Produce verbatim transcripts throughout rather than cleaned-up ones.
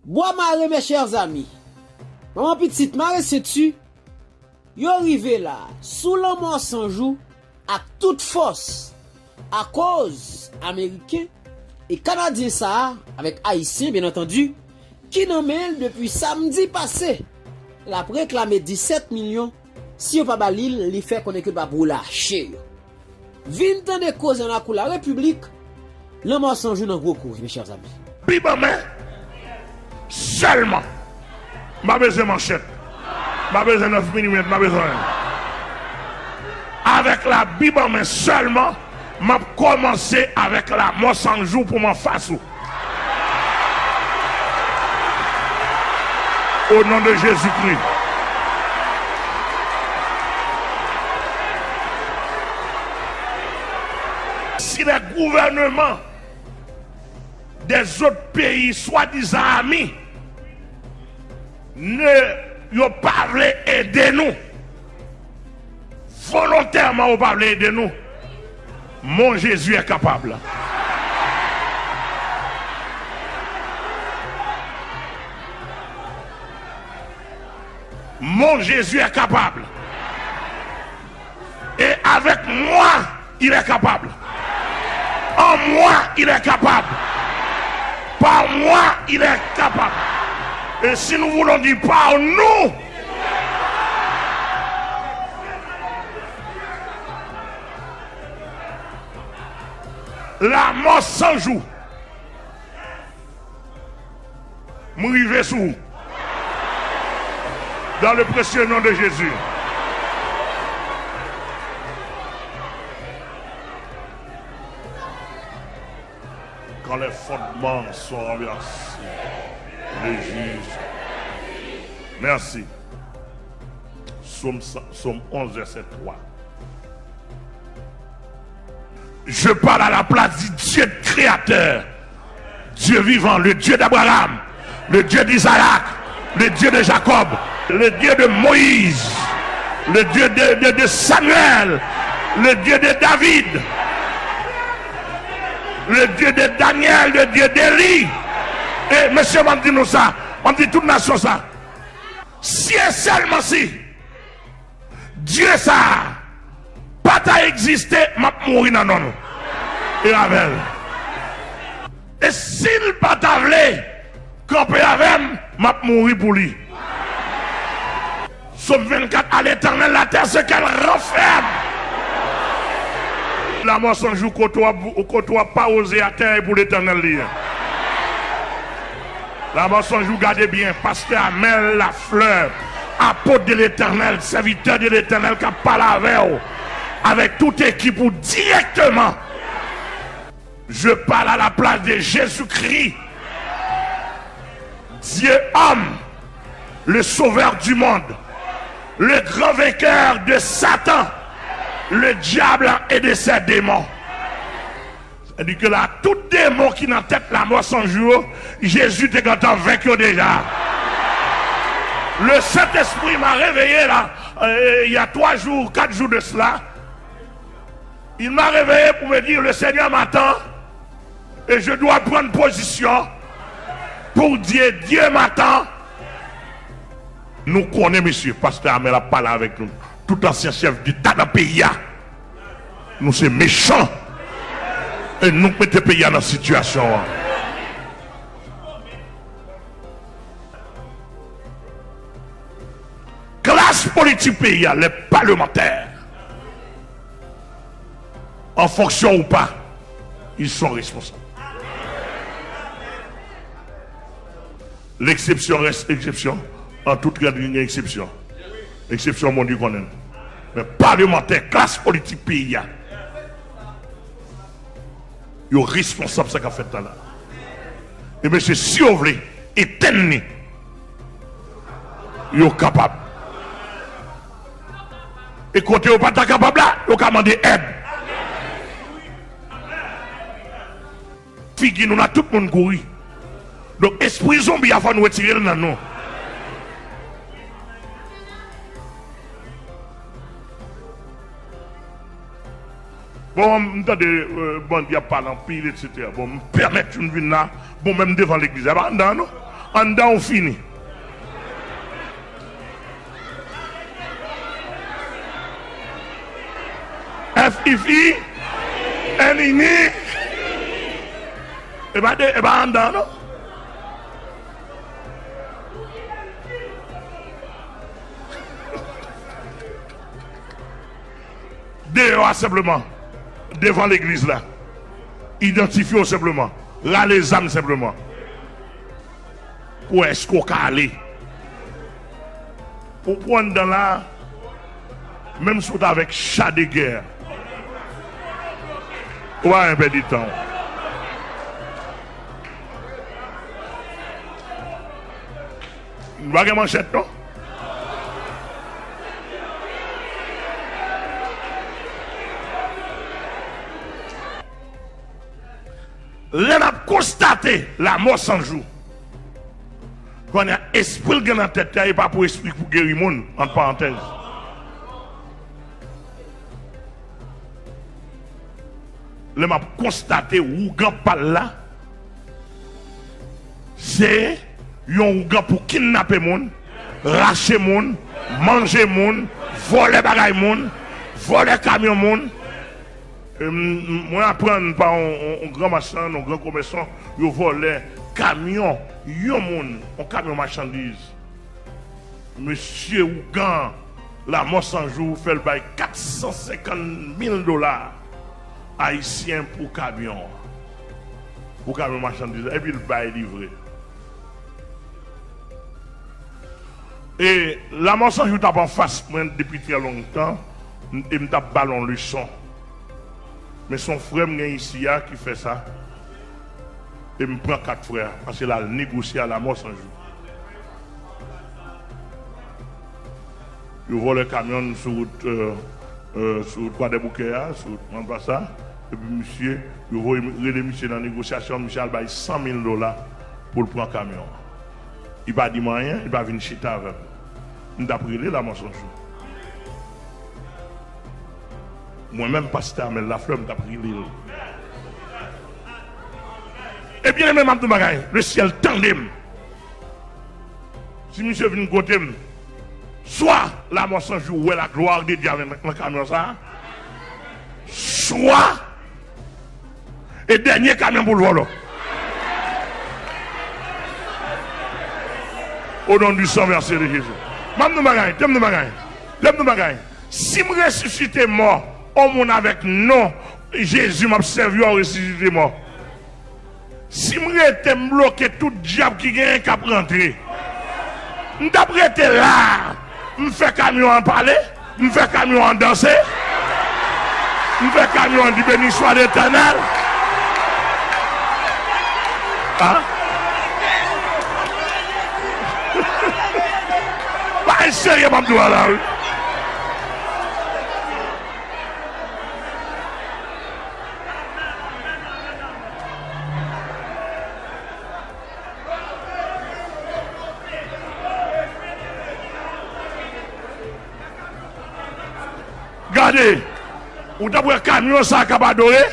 Bwa mare, mes chers amis. Manman pitit mare senti. Yo rive la, sou Lanmò San Jou, ak tout fòs, akoz Ameriken e Kanadyen sa a, avèk Ayisyen, byen antandi, ki nan men l depi samdi pase. L ap reklame disèt milyon, si yo pa ba li l, li fè konnen ke l p ap relache yo. Vin tande koze nan lakou Larepiblik, Lanmò San Jou nan gwo kouri, mes chers amis. Bib an men, sèlman. M pa bezwen manchèt. M pa bezwen nèf milimèt, m pa bezwen anyen. Avèk Labib an men sèlman, m ap kòmanse avèk Lanmò San Jou pou m anfas ou. Au nom de Jésus-Christ. Si les gouvernements des autres pays, soi-disant amis, ne, yo pa vle ede nou, volontèman yo pa vle ede nou, mon Jésus est capable. Mon Jésus est capable. Et avec moi, il est capable. En moi, il est capable. Par moi, il est capable. Et si nous voulons dire par nous, Lanmò San Jou. M rive sou ou. Dans le précieux nom de Jésus. Quand les fondements sont renversés, les juges. Merci. Psaume cent, Psaume onze, verset trois. Je parle à la place du Dieu créateur, Dieu vivant, le Dieu d'Abraham, le Dieu d'Isaac, le Dieu de Jacob, le Dieu de Moïse, le Dieu de, de, de Samuel, le Dieu de David, le Dieu de Daniel, le Dieu d'Élie. E mesye, m ap di nou sa, m ap di tout nasyon sa. Si e sèlman si Dye sa a pa ta egziste, m ap mouri nan non l e avè l. E si l pa ta vle kanpe avè m, m ap mouri pou li. Sòm vennkat, à l'Éternel la terre, ce qu'elle renferme. Lanmò San Jou, kote w ap, kote w ap pa woze atè, e pou Letènèl li ye. Lanmò San Jou, gade byen, pastè Amel Lafleur, apot de Letènèl, sèvitè de Letènèl k ap pale avè w, avèk tout ekip ou dirèkteman. Je parle à la place de Jésus-Christ, Dieu homme, le sauveur du monde, le grand vainqueur de Satan, le diable et de ses démons. Sètadi ke la, tout demon ki nan tèt Lanmò San Jou yo, Jezi te gentan venk yo deja. Le Saint-Esprit m'a réveillé là, euh, il y a trois jours, quatre jours de cela. Il m'a réveillé pour me dire, le Seigneur m'attend et je dois prendre position pour dire, Dieu m'attend. Nou konnen, mesye, pastè Amel ap pale avèk nou. Tout ansyen chèf deta nan peyi a. Nou se mechan. E nou k mete peyi a nan sitiyasyon an. Klas politik peyi a, les parlementaires, en fonction ou pas, ils sont responsables. L'exception reste exception. An tout règ, gen eksepsyon. Eksepsyon, Bondye konnen l. Men palmantè, klas politik peyi a, yo responsab sa k ap fèt la la. E mesye, si yo vle etenn li, yo kapab. E kote yo pa ta kapab la, yo ka mande èd. Figi nou la, tout moun kouri. Donk, espri zonbi a, fò nou retire l nan nou. Bon, m tande, euh, bandi ap pale anpil, etsetera. Bon, m pèmèt youn vin la. Bon, menm devan legliz la, pa anndan, non. Anndan ou fini. F I F I, N I N I. E pa de, e pa anndan, non. Deyò a senpleman. Devan legliz la. Idantifye w senpleman. Rale zam senpleman. Pou wè èske w ka ale. Ou pou anndan la, menm si w t avèk cha de gè, ou pa gen pèdi tan w. Nou pa gen manchèt, non. Lè n ap konstate lamò san jou, kounye a, espri l gen nan tèt la, e pa pou espri pou geri moun, ant parantèz. Lè m ap konstate ougan pa l la, se yon ougan pou kidnape moun, rache moun, manje moun, vòlè bagay moun, vòlè kamyon moun. E m, m, mwen aprann pa yon, yon, yon gran machann, yon gran komèsan, yo vòlè kamyon yon moun, yon kamyon machandiz. Mesye ougan Lamò San Jou fè l bay kat san senkant mil dola ayisyen pou kamyon an. Pou kamyon machandiz la, epi l bay livre. E Lamò San Jou t ap anfas mwen depi trè lontan, e m t ap ba l yon leson. Men se yon frè m gen isi a ki fè sa. E m pran kat frè a, paske l al negosye a Lamò San Jou. Yo vòlè kamyon sou wout, euh, euh, sou wout Kwadèboukè a, sou wout Mòn Plas la. Epi misye, yo voye rele misye nan negosyasyon, misye al bay san mil dola pou l pran kamyon an. Li pa di m anyen, li pa vin chita avè m. M t ap rele Lamò San Jou. Mwen menm, pastè Amel Lafleur, m t ap rele l. E byeneme, m ap di yon bagay, lesyèl tande m. Si misye vin kote m, swa Lamò San Jou wè la glwa de Dye avè nan, nan kamyon sa a, swa e dènye kamyon pou l vòlò. Au nom du sang versé de Jésus. M ap di yon bagay, tande m di yon bagay, tande m di yon bagay. Si m resisite mò, yon moun avèk non Jezi m ap sèvi a resisite mò. Si m rete, m bloke tout dyab ki genyen k ap rantre. M t ap rete la a. M fè kamyon an pale. M fè kamyon an danse. M fè kamyon an di, "Béni soit l'Éternel." Ah. Bagay serye m ap di w la, wi. Gade, ou t ap wè kamyon sa k ap adore?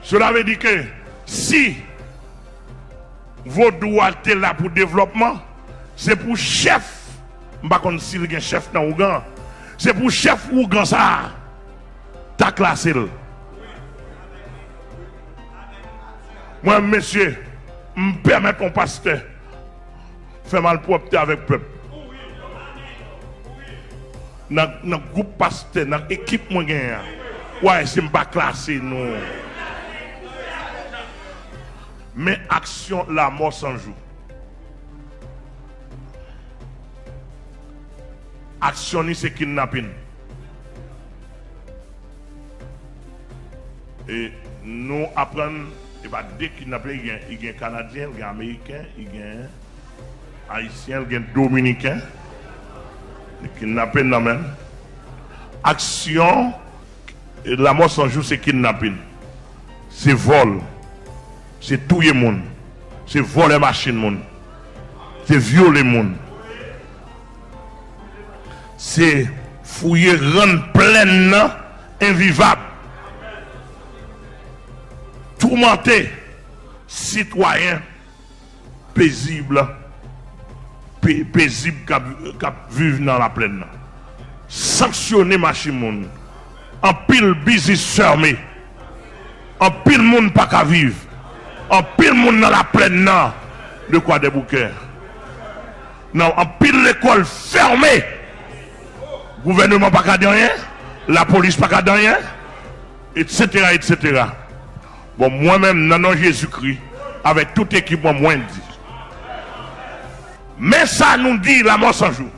Cela veut dire que si Vodou a te la pou devlòpman, se pou chèf, m pa konn si l gen chèf nan ougan an, se pou chèf ougan sa a ta klase l. Mwen, mesye, m pèmèt yon pastè fè malpwòpte avèk pèp. Nan, nan gwoup pastè, nan ekip mwen genyen an, w a wè si m pa klase nou. Men aksyon Lamò San Jou. Aksyon li se kidnapin. E nou aprann, e pa de kidnape, li gen, li gen Kanadyen, li gen Ameriken, li gen Ayisyen, li gen Dominiken. Li kidnape nan men l. Aksyon Lamò San Jou se kidnapin. Se vòl. Se touye moun. Se vòlè machin moun. Se vyole moun. Se Fouye rann plèn nan envivab. Toumante sitwayen pezib, pe- pezib k ap k ap viv nan laplèn nan. Sanksyone machin moun. Anpil biznis fèmen. Anpil moun pa ka viv. Anpil moun nan laplèn nan de Kwadèboukè. Nan anpil lekòl fèmen. Gouvènman pa ka di anyen. Lapolis pa ka di anyen. Etsetera, etsetera. Bon, mwen menm, nan non Jezikri, avèk tout ekip mwen, mwen di. Men sa nou di Lamò San Jou.